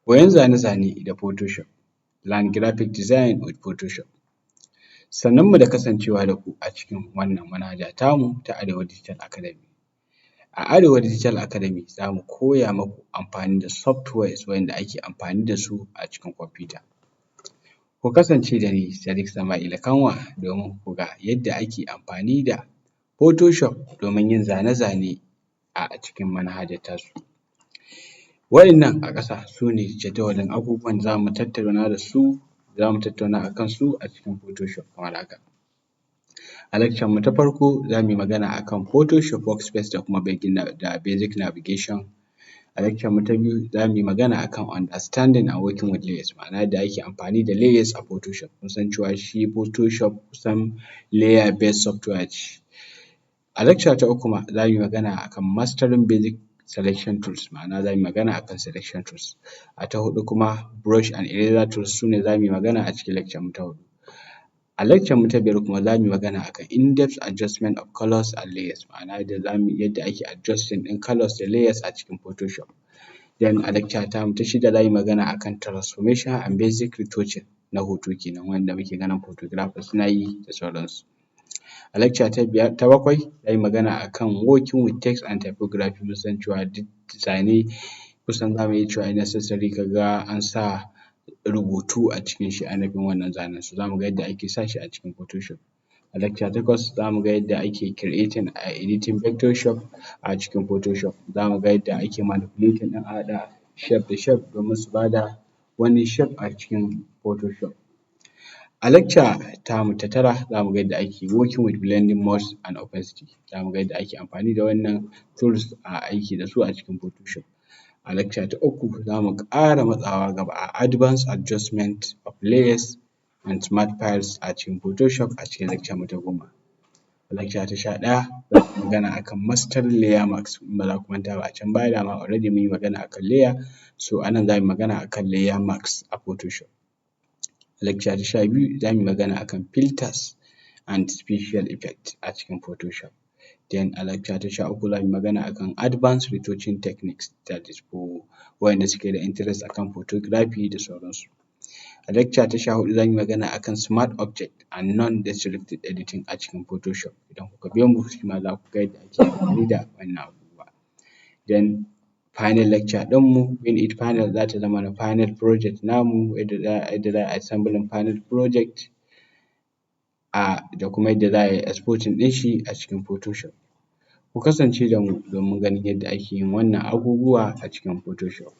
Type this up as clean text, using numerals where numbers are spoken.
Koyon zane-zane da photoshop, learn graphic design with photoshop. Sannunmu da kasancewa da ku a cikin wannan manhaja tamu ta Arewa digital academy. A Arewa digital academy za mu koya maku amfani da softwares wa'inda ake amfani da su a cikin kwamfuta. Ku kasance da ni Sadiq Sama'ila Kanwa domin ku ga yadda ake amfani da photoshop domin yin zane-zane a cikin manhajar tasu. Wa'innan a ƙasa su ne jadawalin abubuwan da za mu tattauna da su, za mu tattauna akan su a cikin photoshop kamar haka. A lecture mu ta farko za mu yi magana akan photoshop workspace da kuma basic navigation. A lecture mu ta biyu za mu yi magana akan understanding and working with layers, ma'ana yadda ake amfani da layers a photoshop. Mun san cewa shi photoshop kusan layer based software ce. A lecture ta uku kuma za mu yi magana akan mastering basic selection tools, ma'ana za mu yi magana akan selection tools. A ta huɗu kuma, brush and eraser tools su ne za mu yi magana a cikin lecture mu ta huɗu. A lecture mu ta biyar kuma za mu yi magana akan in-depth adjustment of colours and layers, ma'ana yadda ake adjusting ɗin colours da layers a cikin photoshop. Then a lecture tamu ta shida za mu yi magana akan transformation and basic retouching na hoto kenan, wanda muke ganin photographers suna yi da sauransu. A lecture ta biyar, ta bakwai, za mu yi magana akan working with text and typography. Mun san cewa duk zane kusan za mu iya cewa necessary ka ga an sa rubutu a cikin shi ainihin wannan zanen, so za mu ga yadda ake sa shi a cikin photoshop. A lecture takwas za mu ga yadda ake creating and editing vectorshop a cikin photoshop. Za mu ga yadda ake manipulating ɗin a haɗa shape da shape domin su ba da wani shape a cikin photoshop. A lecture tamu ta tara za mu ga yadda ake working with blending modes and opacity, za mu ga yadda ake amfani da wannan tools a aiki da su a cikin photoshop. A lecture ta uku za mu ƙara matsawa gaba a advance adjustment of layers and smart files a cikin photoshop a cikin lecture mu ta 10. A lecture ta 11 za mu yi magana akan mastering layer mask. In ba za ku manta ba, a can baya dama already mun yi magana akan layer, so a nan za mu yi magana akan layer mask a photoshop. A lecture ta 12 za mu yi magana akan filters and special effect a cikin photoshop. Then a lecture ta 13 za mu yi magana akan advance retouching techniques, that is for waɗanda suke da interest akan photography da sauransu. A lecture ta 14 za mu yi magana akan smart object and non destructive editing a cikin photoshop. Idan kuka biyo mu, shi ma za ku ga yadda ake amfani da wannan abubuwa. Then final lecture ɗinmu, in it final, za ta zama na final project namu, yadda za a yi assembling final project da kuma yadda za a yi exporting ɗin shi a cikin photoshop. Ku kasance da mu domin ganin yadda ake yin wannan abubuwa a cikin photoshop.